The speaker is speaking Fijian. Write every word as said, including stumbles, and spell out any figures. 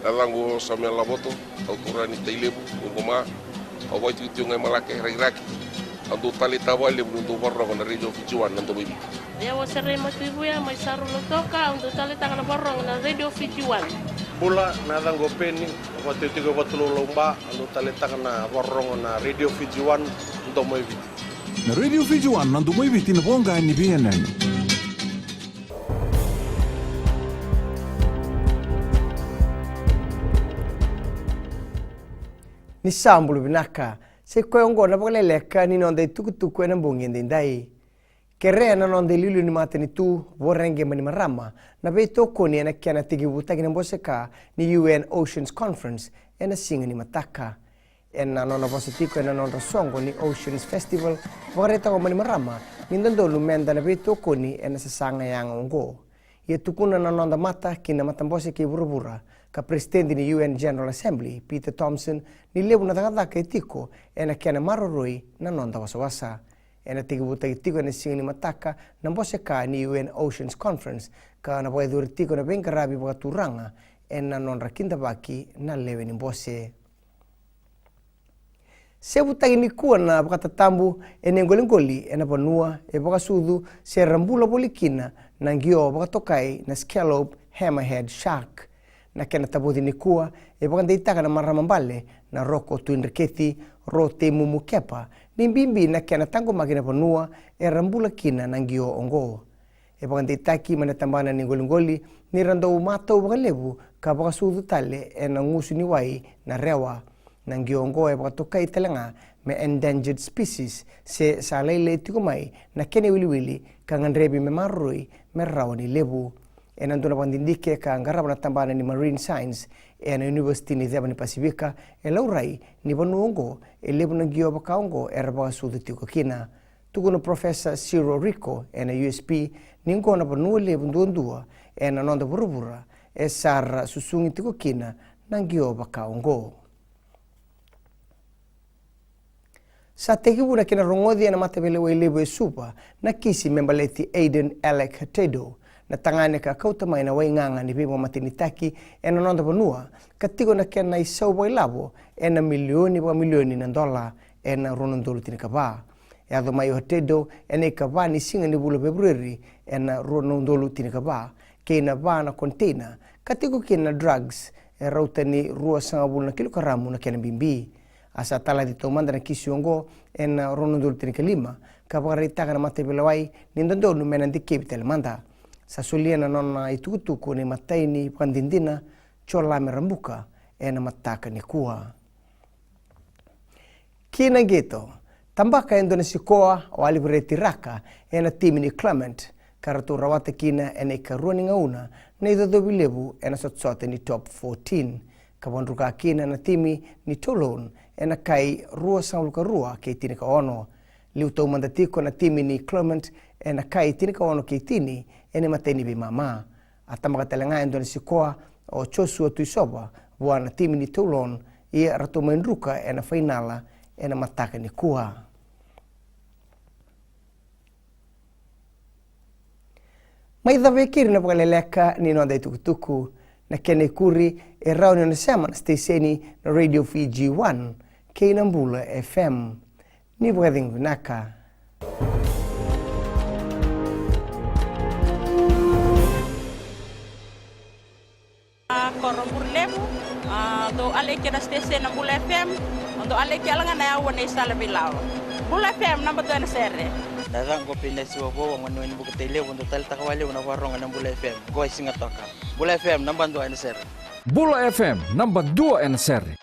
Yacaqu o Samuel Lavoto, au turaga ni Tailevu, Qoma. Au vakaitikotiko ga i Malake, Rakiraki. Au dau taleitaka vakalevu niu dau vakarorogo na Radio Fiji One, na Domo i Viti. Au o Serei Matuivuya mai Saru, Lautoka, au dau taleitaka na vakarorogo na Radio Fiji One. Bula, na yacaqu o Peni, au vakaitikotiko e Vatulaulau, Ba, au dau taleitaka na vakarorogo na Radio Fiji One, na Domo i Viti. Na Radio Fiji One, na Domo i Viti, na voqa ni veiyanuyanu. Ni sa bula vinaka. Sa i koya oqo na vakaleleka ni noda itukutuku ena bogi edaidai. Kerea na noda iliuliu ni matanitu, Voreqe Bainimarama, na veitokoni ena kena tekivutaki na bose ka ni U N Oceans Conference ena siga ni mataka. Ena nona vosa tiko ena nodra soqo ni Oceans Festival, vakaraitaka o Bainimarama ni dodonu meda na veitokoni ena sasaga yaga oqo. Ia tukuna na noda mata ki na matabose kei vuravura ka Peresitedi ni U N General Assembly, Peter Thomson, ni levu na cakacaka e tiko ena kena maroroi na noda wasawasa. Ena tekivutaki tiko ena siga ni mataka na bose ka ni U N Oceans Conference, ka na vakayacori tiko na veiqaravi vakaturaga ena nodra kidavaki na lewe ni bose. Sevutaki nikua na vakatatabu ena iqoliqoli ena vanua e vakasucu se ra bula voli kina na qio vakatokai na scallop hammerhead shark. Na kena tavoci nikua e vakadeitaka na marama bale na Roko Tuidreketi, Ro Teimumu Kepa, ni bibi na kena taqomaki na vanua era bula kina na qio oqo. E vakadeitaki mai na tabana ni qoliqoli ni ra dau matau vakalevu ka vakasucu tale ena gusu ni wai na rewa. Na qio oqo e vakatokai tale ga me endangered species, se sa lailai tiko mai na kena iwiliwili ka gadrevi me maroroi me rawa ni levu. Ena dua na vakadidike ka qarava na tabana ni Marine Science ena Univesiti ni Ceva ni Pasifika, e laurai ni vanua oqo e levu na qio vaka oqo era vakasucu tiko kina. Tukuna Professor Ciro Rico ena U S P ni qo na vanua levu duadua ena noda vuravura e sa ra susugi tiko kina na qio vaka oqo. Sa tekivu na kena rogoci ena mataveilewai levu e Suva na kisi me baleti Aiden Alec Hatedo, na tagane ka kauta mai na waigaga ni veivakamatenitaki ena noda vanua, ka tiko na kena isau vakailavo ena milioni vakamilioni na dola ena rua na udolu tinikava. E yaco mai o Hatedo ena ikava ni siga ni vula Feperueri ena rua na udolu tinikava, kei na va na container ka tiko kina na drugs e rauta ni ruasagavulu na kilokaramu na kena bibi. A sa talaci taumada na kisi oqo ena rua na udolu tinikalima, ka vakaraitaka na mataveilewai ni dodonu me na dikevi tale mada. Sa solia na nona itukutuku na imatai ni vakadidina, Jolame Rabuka, ena mataka nikua. Ki na qito, tabaka e dua na sikoa o Alivereti Raka ena timi ni Clermont, ka ratou rawata kina ena ikarua ni gauna na icocovi levu ena sotasota ni top fourteen, ka vakadruka kina na timi ni Toulon ena kai ruasagavulu ka rua kei tinikaono. Liu taumada tiko na timi ni Clermont ena kai tinikaono kei tini ena imatai ni veimama. A tabaka tale ga e dua na sikoa o Joshua Tuisova vua na timi ni Toulon, ia ratou mai druka ena fainala ena mataka nikua. Mai cava e keri na vakaleleka ni noda itukutuku. Na kena ikuri e rawa ni o na sema na siteseni na Radio Fiji One kei na Bula F M. Ni vakacegu vinaka. A, ko Roburilevu, a, dou aleki na station na Bula F M, dou aleki ala ga na yaua ni sala veilawa. Bula F M, naba dua ena sere. Na yacaqu o Pinesiwa Vou, a gone ni Buketailevu, dou taleitaka vakalevu na varogo na Bula F M. Qo e Sigatoka. Bula F M, naba dua ena sere. Bula F M, naba dua ena sere.